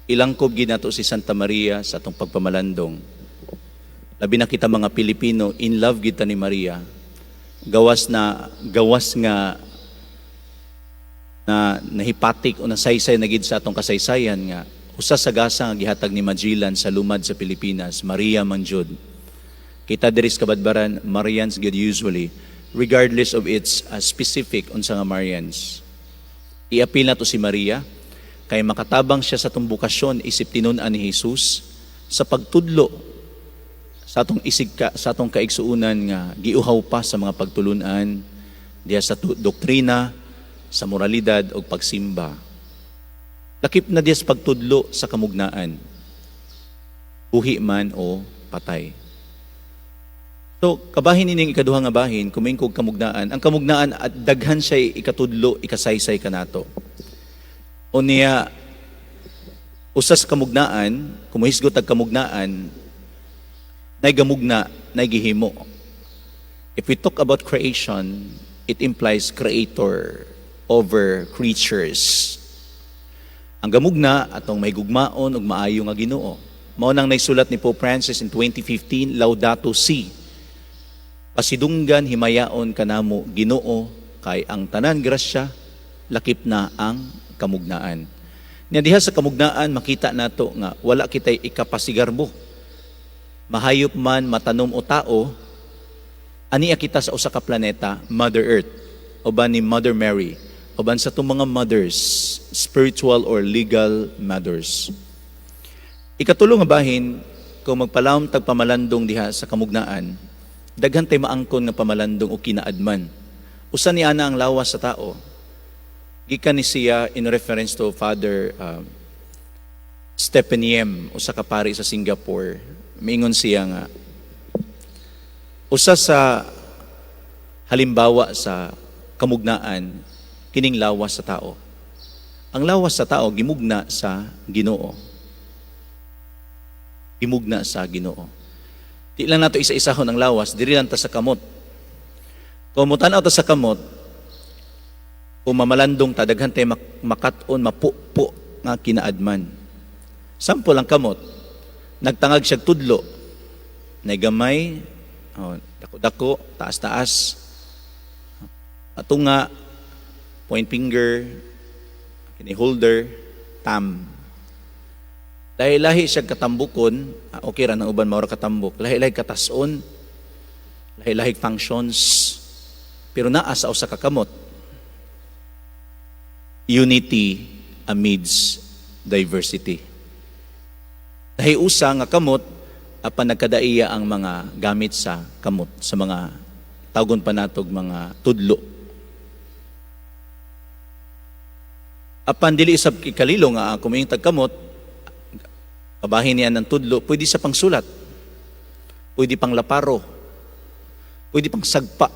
Ilangkob gid nato si Santa Maria sa atong pagpamalandong. Labi na kita mga Pilipino, in love gid ta ni Maria. Gawas na gawas nga na nahipatik o nasaysay na gid sa atong kasaysayan nga usa sa gasa nga gihatag ni Magellan sa lumad sa Pilipinas, Maria man jud. Kita diri sa Cabadbaran, Marians gid usually, regardless of its specific unsa nga Marians. Iapil nato si Maria kay makatabang siya sa atong bokasyon isip tinun-an ni Jesus sa pagtudlo sa atong isig ka, sa atong kaigsuonan nga giuhaw pa sa mga pagtulunan diha sa doktrina, sa moralidad o pagsimba. Lakip na diya sa pagtudlo sa kamugnaan. Buhi man o patay. So, kabahin ining ikaduha nga bahin, kumingkog kamugnaan. Ang kamugnaan at daghan siya ikatudlo, ikasaysay kanato. Unya, usa sa kamugnaan, kumuhisgot ag kamugnaan, nay gamugna, nay gihimo. If we talk about creation, it implies creator over creatures. Ang gamugna atong may gugmaon ug maayo nga Ginoo. Mao nang naisulat ni Pope Francis in 2015, Laudato Si. Pasidunggan, himayaon kanamo, Ginoo, kay ang tanan grasya, lakip na ang kamugnaan. Nya diha sa kamugnaan makita nato nga wala kitay ikapasigarbo. Mahayop man, matanom o tao, ania kita sa usa ka planeta, Mother Earth, uban ni Mother Mary, uban sa atong mga mothers, spiritual or legal mothers. Ikatulo nga bahin, kung magpalawom tag pamalandong diha sa kamugnaan, daghan tay maangkon nga pamalandong o kinaadman. Usa ni ana ang lawas sa tao. Gikan ni siya in reference to Father Stephen Yem, usa ka pari sa Singapore. Miingon siya nga usa sa halimbawa sa kamugnaan kining lawas sa tao. Ang lawas sa tao gimugna sa Ginoo. Gimugna sa Ginoo. Di lang nato isa-isahon ang lawas, diri lang ta sa kamot. Kung mutanaw ta sa kamot, kung mamalandong ta, daghan tay makat-on, mapupo nga kinaadman. Sample ang kamot, nagtangag siya tudlo, nay gamay, oh, dako-dako, taas-taas, atunga, point finger, kini holder, thumb. Lahi-lahi siya katambukon, okay ra ng uban maura katambok. Lahi-lahi katason, lahi-lahi functions, pero naa sa usa ka kamot. Unity amidst diversity. Lahi usa nga kamot apan nagkadaiya ang mga gamit sa kamot, sa mga tawgon pa natog mga tudlo. Apan dili usab ikalilo nga kung moingon tag kamot, kabahin niya ng tudlo, pwede sa pangsulat, pwede pang laparo, pwede pang sagpa,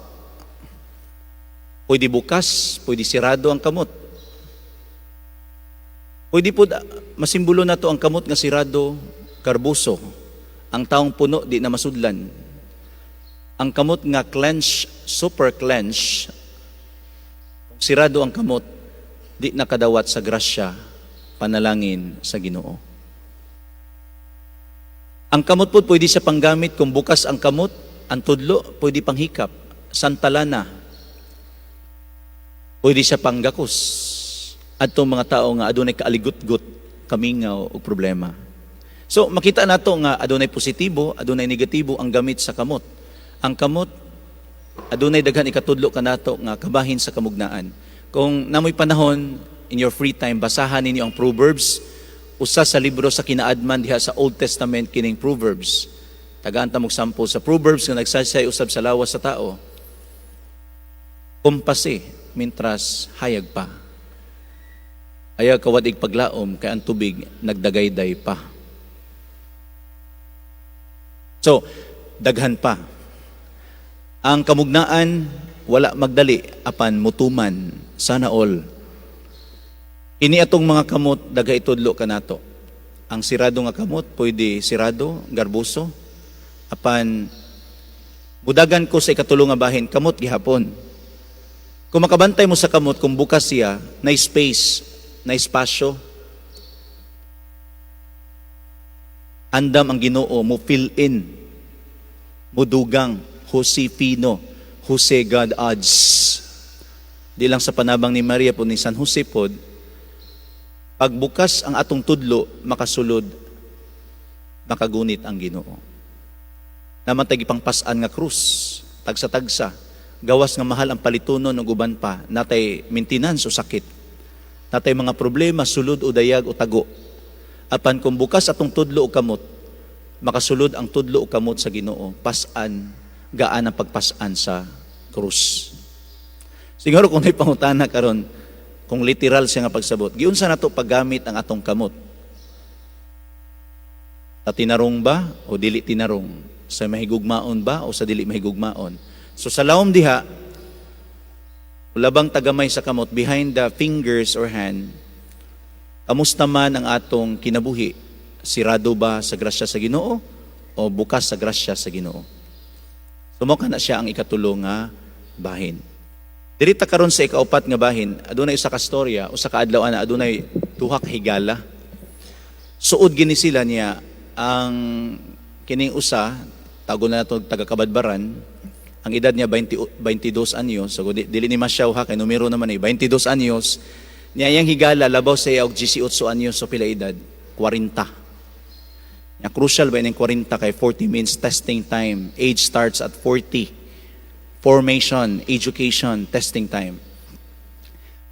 pwede bukas, pwede sirado ang kamot. Pwede po masimbolo na to ang kamot nga sirado, karbuso. Ang taong puno di na masudlan. Ang kamot nga clench, super clench, kung sirado ang kamot, di nakadawat sa grasya, panalangin sa Ginoo. Ang kamot po pwede siya panggamit kung bukas ang kamot, ang tudlo, pwede panghikap, santalana. Pwede siya panggakos. Adtong mga tao nga adunay kaaligot-got, kamingaw og problema. So makita nato nga adunay positibo, adunay negatibo ang gamit sa kamot. Ang kamot adunay daghan ikatudlo kanato nga kabahin sa kamugnaan. Kung namoy panahon in your free time, basahan ninyo ang Proverbs. Usa sa libro sa kinaadman diha sa Old Testament kining Proverbs. Tagaan ta mog sample sa Proverbs nga nagsaysay usab sa lawas sa tao. Kumpasi mintras hayag pa. Ayaw kawad-ig paglaom kay ang tubig nagdagayday pa. So, daghan pa. Ang kamugnaan wala magdali apan mutuman, sana all. Ini atong mga kamot dagha itudlo kanato. Ang sirado nga kamot pwede sirado, garbuso, apan mudagan ko sa ikatulo nga bahin, kamot gihapon. Kung makabantay mo sa kamot, kung bukas siya, na space, na espasyo. Andam ang Ginoo mo fill in, mudugang, Josefino, Jose God adds. Di lang sa panabang ni Maria po, ni San Jose pod, pagbukas ang atong tudlo, makasulod, makagunit ang Ginoo. Naman tay gipangpas-an nga krus, tagsa-tagsa, gawas nga mahal ang palitunon ug uban pa, natay maintenance o sakit. Natay mga problema, sulod o dayag o tago. Apan kung bukas atong tudlo o kamot, makasulod ang tudlo o kamot sa Ginoo, pas-an, gaan ang pagpas-an sa krus. Siguro kung may pangutana karon, kung literal siya nga pagsabot, giunsa nato paggamit ang atong kamot? Sa tinarong ba o dili tinarong? Sa mahigugmaon ba o sa dili mahigugmaon? So sa lawom diha, labang tagamay sa kamot, behind the fingers or hand, kamusta man ang atong kinabuhi? Sirado ba sa grasya sa Ginoo o bukas sa grasya sa Ginoo? So mao na siya ang ikatulo nga bahin. Diri ta karon sa ikaupat nga bahin, adunay usa ka storya, usa ka adlaw ana, adunay duha ka higala. Suod gini sila niya ang kining usa, tago na nato taga Kabadbaran, ang edad niya 20, 22 anyos, so dili ni masyaw ha, kay numero naman eh, 22 anyos. Niya iyang higala labaw sa iya og 18 anyos, so pila edad? 40. Nya crucial ba ining 40 kay 40 means testing time. Age starts at 40. Formation, education, testing time.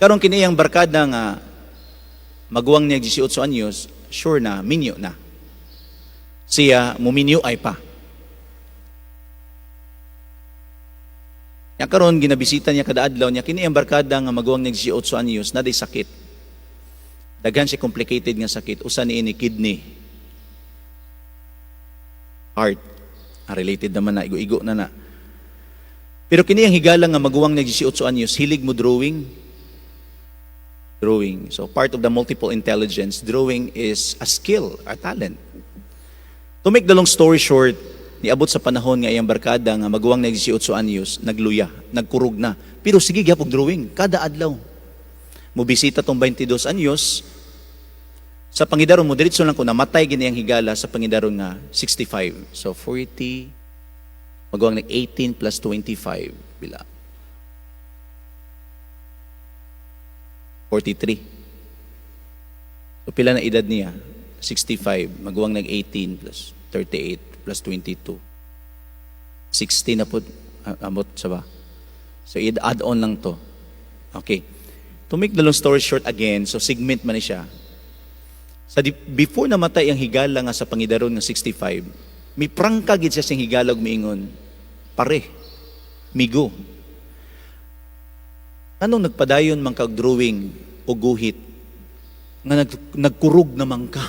Karon kini iyang barkada nga maguwang niya 18 anyos, sure na minyo na. Siya muminyo ay pa. Nya karon ginabisita niya kada adlaw niya kini iyang barkada nga maguwang niya 18 anyos na sakit. Daghan siya complicated nga sakit, usa ni ini kidney, heart. Related naman na, igo-igo na na. Pero kini ang higala nga maguwang niya 18 anyos, hilig mo drawing. Drawing. So part of the multiple intelligence, drawing is a skill, a talent. To make the long story short, niabot sa panahon nga iyang barkada nga maguwang niya 18 anyos, nagluya, nagkurog na. Pero sige gyapon drawing kada adlaw. Mobisita tong 22 anyos, sa pangidaron mo diretso lang ko namatay gini ang higala sa pangidaron nga 65. So 40, maguwang nag 18 plus 25 bila? 43. So pila na edad niya? 65. Maguwang nag 18 plus 38 plus 22. 60 na po amot sa ba? So i-add on lang to. Okay. To make the long story short again, so segment man ni siya. Sa before namatay ang higala nga sa pangidaron nga 65, mi prangka gid siya sing higala ug miingon, "Pare, migo. Anong nagpadayon man kag drawing o guhit nga nagkurog naman ka?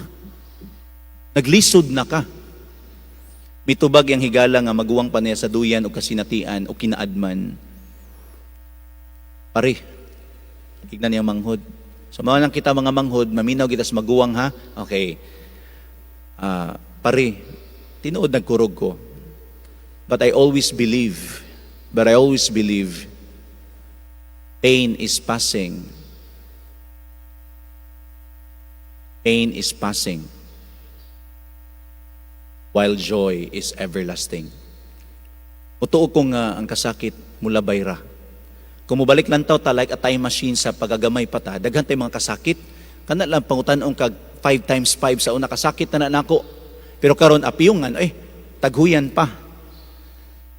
Naglisod na ka." Mitubag ang higala nga maguwang pa niya sa duyan o kasinatian o kinaadman. "Pare, tignan niya manghod." So mga nang kita mga manghod, maminaw kita sa maguwang ha. Okay. "Pare, tinuod nagkurog ko. But I always believe pain is passing. Pain is passing while joy is everlasting." Mutuo ko nga ang kasakit mulabay ra. Kung mubalik lang ta like a time machine sa pagagamay pa ta, daghan tay mga kasakit. Kana lang pangutan-on kag 5 times 5 sa una, kasakit na na nako. Pero karon apiyungan, ay taghuyan pa.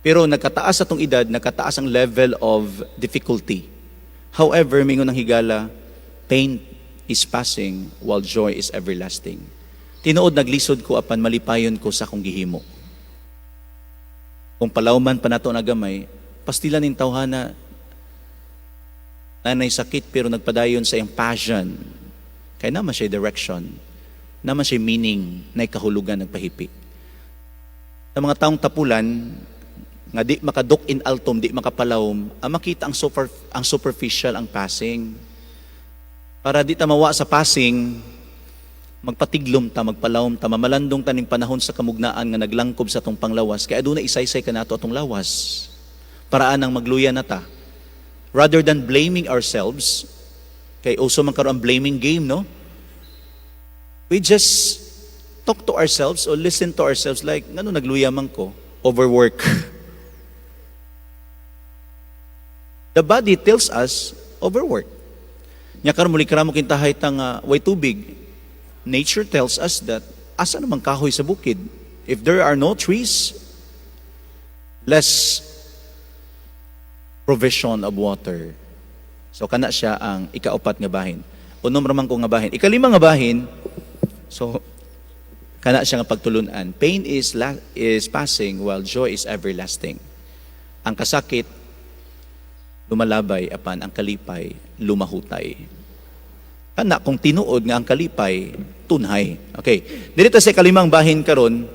Pero nagkataas atong edad, nagkataas ang level of difficulty. However, mingon ng higala, "Pain is passing while joy is everlasting. Tinuod naglisod ko apan malipayon ko sa akong gihimo." Kung palawman pa nato na gamay, pastila ning tawhana nanay sakit pero nagpadayon sa iyang passion. Kaya naman siya direction, naman siya meaning, na kahulugan nagpahipi. Sa mga taong tapulan, nga di makaduk in altum, di makapalawom, ang makita ang superficial, ang passing. Para di ta mawa sa passing, magpatiglom ta, magpalawom ta, mamalandong ta ning panahon sa kamugnaan nga naglangkob sa atong panglawas, kaya aduna isaysay ka nato atong lawas. Paraan ang magluya na ta. Rather than blaming ourselves, kay uso man karon ang blaming game, no? We just Talk to ourselves or listen to ourselves like, "Ngano nagluya man ko?" Overwork. The body tells us overwork. Nya karon mulikra mo kintahay ta nga way tubig. Nature tells us that asa naman kahoy sa bukid? If there are no trees, less provision of water. So kana siya ang ikaupat nga bahin. Unom ra man ko nga bahin. Ikalima nga bahin, so kana siya nga pagtulunan. Pain is passing while joy is everlasting. Ang kasakit lumalabay apan ang kalipay lumahutay. Kana kung tinuod nga ang kalipay tunhay. Okay. Diri ta sa ikalimang bahin karon,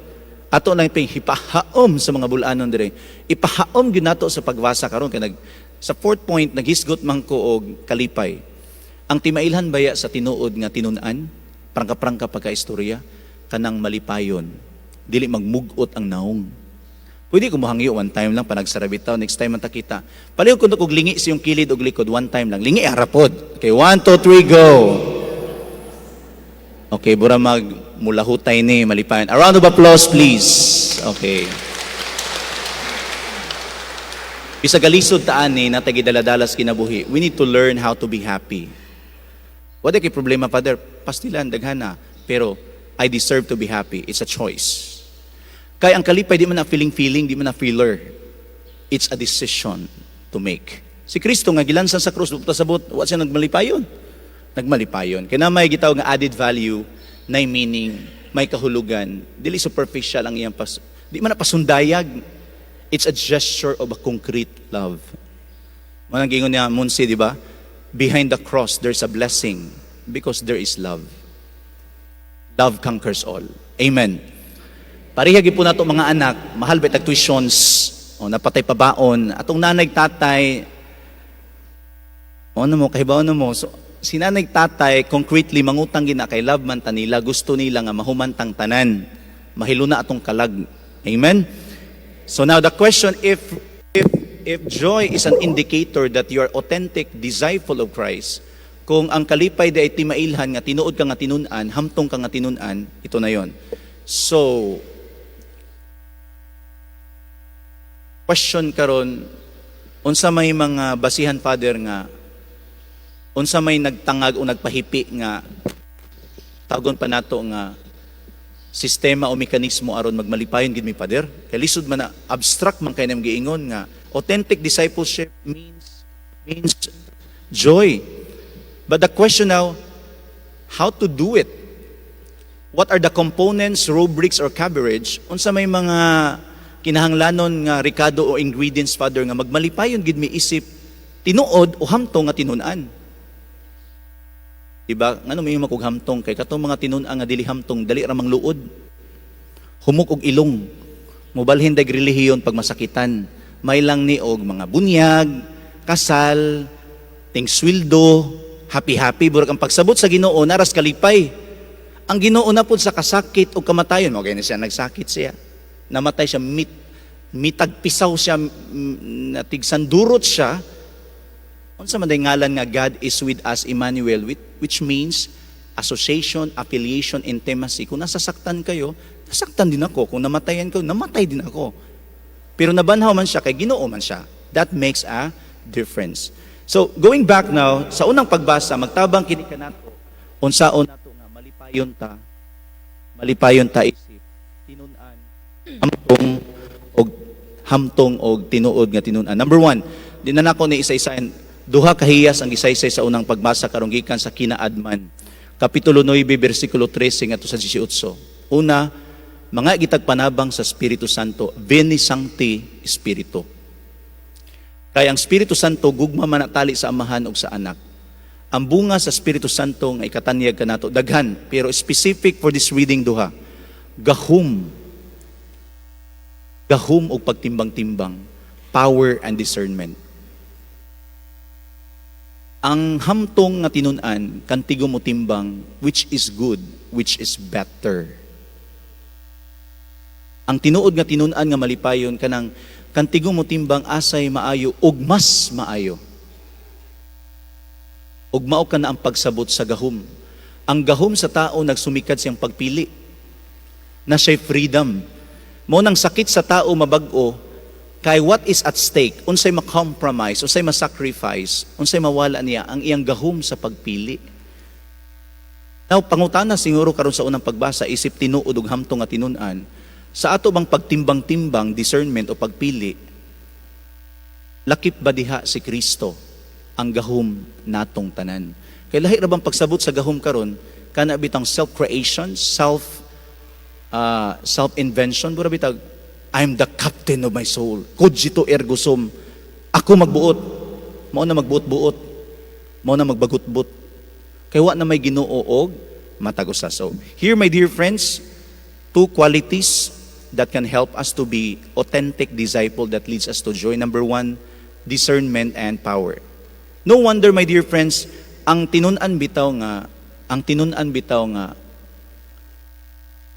ato nang hipahaom sa mga bulanon dire. Ipahaom gyud nato sa pagbasa karon kay sa fourth point naghisgot man ko og kalipay. Ang timailhan baya sa tinuod nga tinun-an, prangka-prangka pagkaistorya, kanang malipayon, dili magmugot ang naong. Pwede ko mohangyo one time lang panagsara bitaw, next time man ta kita. Palihog kuno kog lingi sa iyong kilid og likod, one time lang. Lingi harapod. Okay, 1, 2, 3, go. Okay, bura mag mulahutay ni malipayon. A round of applause, please. Okay. Bisag galisod ta ani na tagidaladalas kinabuhi, we need to learn how to be happy. Wala kay problema, Father. Pastilan, daghana. Pero I deserve to be happy. It's a choice. Kaya ang kalipay, di man na feeling-feeling, di man na feeler. It's a decision to make. Si Kristo nga gilansan sa krus, sa sabot, wa siya nagmalipayon. Nagmalipayon. Kaya na may gitawag nga added value, na meaning, may kahulugan. Dili superficial ang iyang pas, di man na pasundayag. It's a gesture of a concrete love. Manang gingon niya Munsi, di ba? Behind the cross, there's a blessing because there is love. Love conquers all. Amen. Pareha gyud po nato mga anak, mahal ba tag tuitions, o napatay pabaon, atong nanay tatay, o ano mo, kahibaw na mo. So, si nanay tatay, concretely, mangutang gina kay love man ta nila, gusto nila nga mahumantang tanan. Mahiluna atong kalag. Amen? So now the question, if joy is an indicator that you are authentic disciple of Christ, kung ang kalipay di ay timailhan nga tinuod ka nga tinun-an, hamtong ka nga tinun-an, ito na yon. So, question karon, unsa may mga basihan, Father, nga unsa may nagtangag o nagpahipi nga tagon pa nato nga sistema o mekanismo aron magmalipayon gid mi, Father? Kay lisod man na, abstract man kay nang giingon nga authentic discipleship means joy. But the question now, how to do it? What are the components, rubrics or coverage? Unsa may mga kinahanglanon nga rekado o ingredients, Father, nga magmalipayon gid mi isip tinuod o hamtong nga tinun-an? Diba? Ngano may makog hamtong? Kay katong mga tinun-an nga dili hamtong, dali ra mangluod. Humok og ilong. Mobalhin dag relihiyon pag masakitan. May lang ni og mga bunyag, kasal, ting sweldo, happy-happy burag ang pagsabot sa Ginoo naras kalipay. Ang Ginoo na pud sa kasakit o kamatayon, mo gani siya nagsakit siya. Namatay siya, mitagpisaw siya, natigsandurot siya. Unsa man day ngalan nga God is with us, Emmanuel, which means association, affiliation, intimacy. Kung nasasaktan kayo, nasaktan din ako. Kung namatayan kayo, namatay din ako. Pero nabanhaw man siya, kay Ginoo man siya. That makes a difference. So, going back now, sa unang pagbasa, magtabang kini kanato, unsaon nato nga malipayon ta isip tinun-an, hamtong og tinuod nga tinun-an. Number one, di na nako ni isa-isahin, duha ka hiyas ang gisaysay sa unang pagbasa karong gikan sa Kinaadman. Kapitulo 9, bersikulo 13 ngadto sa 18. Una, mga gitagpanabang sa Espiritu Santo, Veni Sancte Spiritu. Kay ang Espiritu Santo gugma manatali sa Amahan ug sa Anak. Ang bunga sa Espiritu Santo nga ikatanyag kanato daghan, pero specific for this reading duha. Gahum. Gahum og pagtimbang-timbang, power and discernment. Ang hamtong nga tinun-an kantigo mo timbang which is good, which is better. Ang tinuod nga tinun-an nga malipayon kanang kantigo mo timbang asay maayo ug mas maayo. Ug mao ka na ang pagsabot sa gahum. Ang gahum sa tao nagsumikad siyang pagpili. Na siya'y freedom. Mao nang sakit sa tao mabag-o kay what is at stake, unsay ma-compromise, unsay ma-sacrifice, unsay mawala niya ang iyang gahom sa pagpili. Now, pangutana siguro karon sa unang pagbasa, isip tinuod ug hamtong nga tinun-an, sa ato bang pagtimbang-timbang, discernment o pagpili, lakip ba diha si Kristo ang gahom natong tanan? Kay lahi ra bang pagsabot sa gahom karon, kana bitang self-creation, self-invention, mura bitag "I'm the captain of my soul. Cogito ergo sum." Ako magbuot. Mao na magbuot-buot. Mao na magbagutbot. Kay wa na may Ginoo og matag usa. So, here, my dear friends, two qualities that can help us to be authentic disciple that leads us to joy. Number one, discernment and power. No wonder, my dear friends, ang tinun-an bitaw nga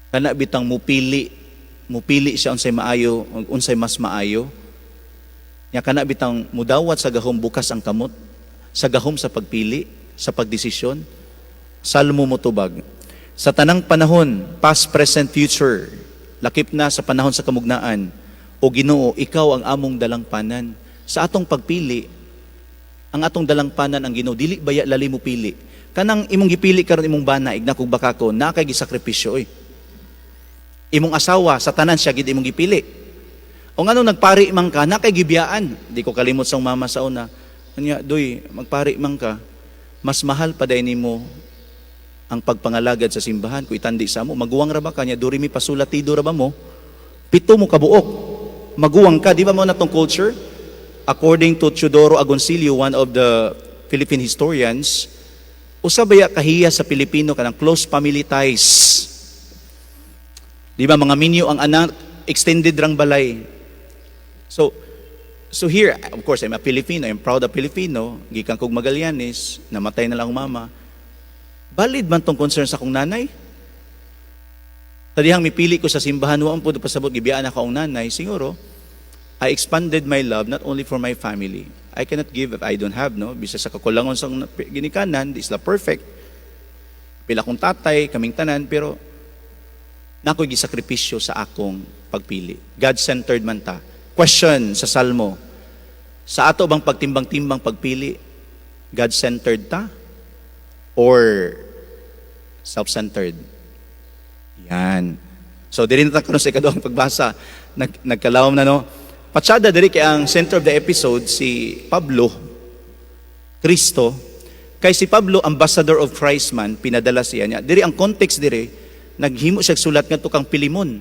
kana bitang mupili siya unsay maayo, unsay mas maayo. Nya kana bitang mudawat sa gahom, bukas ang kamot sa gahom sa pagpili, sa pagdesisyon. Salmo motubag, sa tanang panahon, past, present, future, lakip na sa panahon sa kamugnaan, o Ginoo, ikaw ang among dalangpanan. Sa atong pagpili, ang atong dalangpanan ang Ginoo. Dili baya lali mo pili. Kanang imong gipili karon imong bana, igna kog baka ko, na kay gisakripisyo oy. Imong asawa, sa tanan siya gid imong gipili. O ngano nagpari man ka, na kay gibiyaan. Di ko kalimot sa mama sa una. Anya, "Doy, magpari man ka, mas mahal pa day nimo ang pagpangalagad sa simbahan kung itandi sa mo. Maguwang ra ba ka niya, duri mi pasulatido ra ba mo? Pito mo kabuok. Maguwang ka, di ba mo na tong culture?" According to Teodoro Agoncillo, one of the Philippine historians, usa baya kahiya sa Pilipino kanang close family ties. Di ba mga minyo ang anak, extended rang balay. So here, of course, I'm a Filipino, I'm proud of Filipino, gikan kog Magallanes, namatay na lang ang mama. Valid man tong concern sa akong nanay. Sa dihang mipili ko sa simbahan, wa po pasabot gibiyaan ako ang nanay, siguro, I expanded my love not only for my family. I cannot give if I don't have, no? Bisa sa kakulangon sa ginikanan, di sila perfect. Pila kong tatay, kaming tanan, pero nakoy gisakripisyo sa akong pagpili. God-centered man ta. Question sa Salmo, sa ato bang pagtimbang-timbang pagpili, God-centered ta? Or self-centered? Yan. So, diri na ta karon sa ikaduhang pagbasa. Nagkalawom na, no? Patsada diri kay ang center of the episode si Pablo, Kristo. Kay si Pablo, ambassador of Christ man, pinadala siya niya. Diri ang context diri, naghimo siya sulat ngadto kang Pilimon.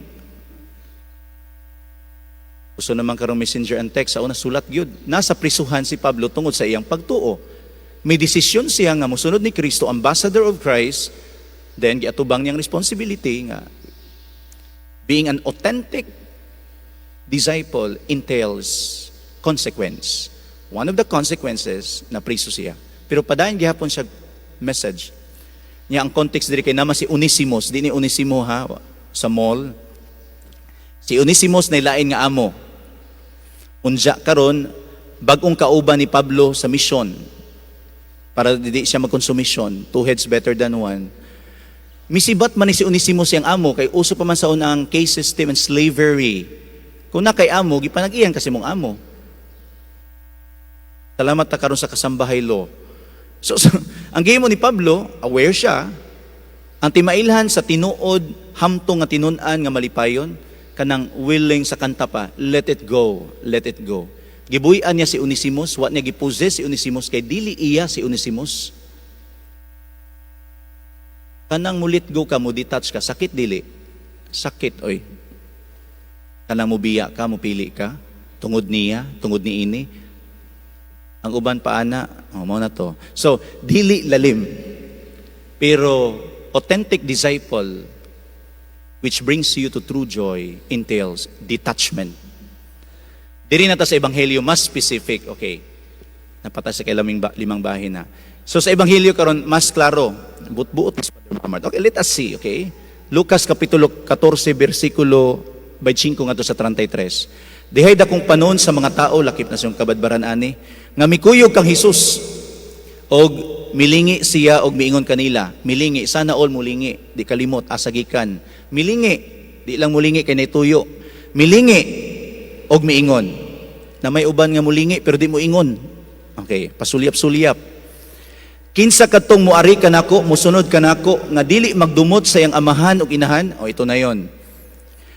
Uso naman karong messenger and text, sa una sulat gyud. Nasa prisuhan si Pablo tungod sa iyang pagtuo. May desisyon siya nga mosunod ni Kristo, ambassador of Christ, then giatubang niyang responsibility nga being an authentic disciple entails consequence. One of the consequences, na priso siya. Pero padayon gihapon siya message. Nya ang context diri kay nama si Onesimus, di ni Onesimo ha sa mall. Si Onesimus na lain nga amo. Unja karon bag-ong kauban ni Pablo sa mission para di siya magkonsumisyon, two heads better than one. Misibat man ni si Onesimus siyang amo kay uso pa man sa una ang case system and slavery. Kung na kay amo, gipanag-iyan kasi mong amo. Salamat ta karon sa kasambahay law. So ang gihimo ni Pablo, aware siya, ang timailhan sa tinuod hamtong nga tinun-an nga malipayon, kanang willing sa kanta pa, "Let it go, let it go." Gibuy-an niya si Onesimus, wa niya gipossess si Onesimus kay dili iya si Onesimus. Kanang mulit go ka, mo detach ka, sakit dili? Sakit, oy. Kanang mubiya ka, mupili ka, tungod niya, tungod ni ini. Ang uban pa ana, oh, mao na to. So, dili lalim. Pero authentic disciple which brings you to true joy entails detachment. Diri na ta sa ebanghelyo mas specific, okay. Napatay sa kay limang bahin na. So sa ebanghelyo karon mas klaro, buot-buot mas Father Muhammad. Okay, let us see, okay? Lucas kapitulo 14 bersikulo 25 ngadto sa 33. Dihay dakong panon sa mga tao, lakip na siyang kabadbaran ani, nga mikuyog kang Hesus og milingi siya og miingon kanila. Milingi, sana all mulingi, di kalimot asa gikan. Milingi. Di lang mulingi kay naituyo. Milingi og miingon. Na may uban nga mulingi pero di mo ingon. Okay, pasulyap-sulyap. Kinsa kadtong muari kanako, musunod kanako nga dili magdumot sa iyang amahan ug inahan, o ito na yon.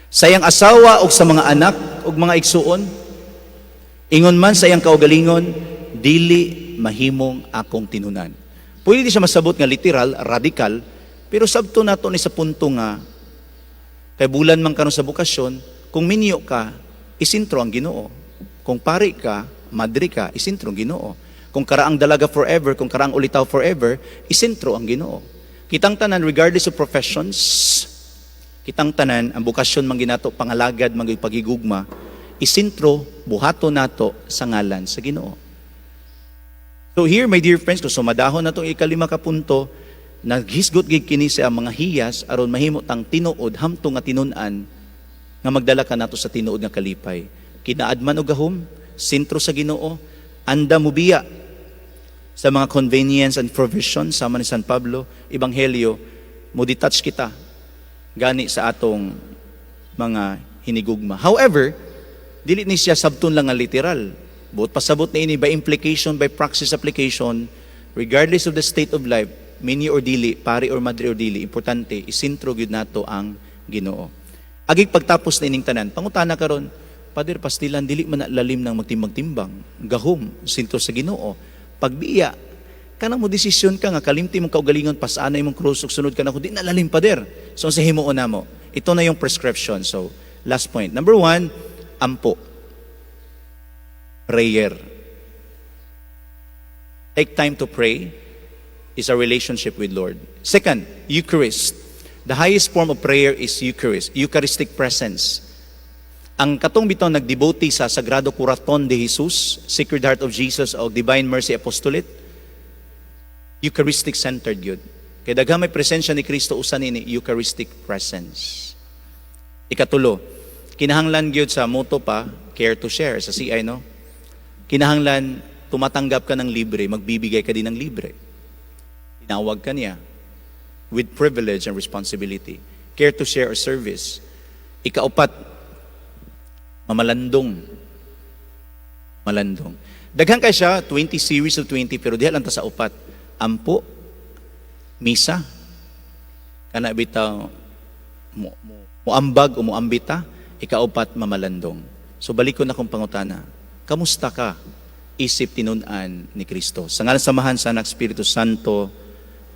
Sa iyang asawa ug sa mga anak ug mga igsuon, ingon man sa iyang kaugalingon, dili mahimong akong tinunan. Pwede di siya masabot nga literal, radical, pero sabto nato ni sa punto nga kay bulan man karon sa bokasyon, kung minyo ka, isintro ang Ginoo. Kung pari ka, madre ka, isintro ang Ginoo. Kung karaang dalaga forever, kung karaang ulitaw forever, isintro ang Ginoo. Kitang tanan, regardless of professions, kitang tanan, ang bokasyon man ginato, pangalagad, man gyud pagigugma, isintro, buhato nato sa ngalan sa Ginoo. So here, my dear friends, kung sumadahon na itong ikalima ka punto, naghisgot gid kini sa mga hiyas aron mahimo tang tinuod hamtong nga tinun-an nga magdala ka nato sa tinuod nga kalipay. Kinaadman og gahom, sentro sa Ginoo, anda mubiya sa mga convenience and provision sama ni San Pablo, Ebanghelyo, mo detach kita gani sa atong mga hinigugma. However, dili ni siya sabton lang nga literal. Buot pasabot ni ini by implication, by praxis application, regardless of the state of life, minyo or dili, pari or madre or dili, importante, isintro gyud nato ang Ginoo. Agig pagtapos na ining tanan, pangutana karon, "Pader Pastilan, dili man na lalim ng magtimbang-timbang, gahom, sintro sa Ginoo. Pagbiya, kanang mo desisyon ka nga kalimti mong kaugalingon, pasana imong krus ug sunod ka nako, di na lalim, Pader." So sa himuon namo, ito na yung prescription. So, last point. Number one, ampo. Prayer. Take time to pray is a relationship with Lord. Second, Eucharist. The highest form of prayer is Eucharist, Eucharistic presence. Ang katong bitaw nagdebotee sa Sagrado Corazon de Jesus, Sacred Heart of Jesus o Divine Mercy Apostolate, Eucharistic centered yun. Kay daghan may presensya ni Kristo, usa nini Eucharistic presence. Ikatulo, kinahanglan gyud sa motto pa, care to share sa CI, no? Kinahanglan tumatanggap ka ng libre, magbibigay ka din ng libre. Tinawag ka niya with privilege and responsibility. Care to share or service. Ikaupat, mamalandong. Malandong. Daghan kay siya, 20 series of 20, pero diha lang ta sa upat. Ampo, misa, kana bitaw mo, muambag o muambita, ikaupat, mamalandong. So balik ko na kong pangutana. Kamusta ka isip tinun-an ni Kristo? Sa ngalan sa Amahan, sa Anak, Espiritu Santo.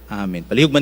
Amen. Palihog man.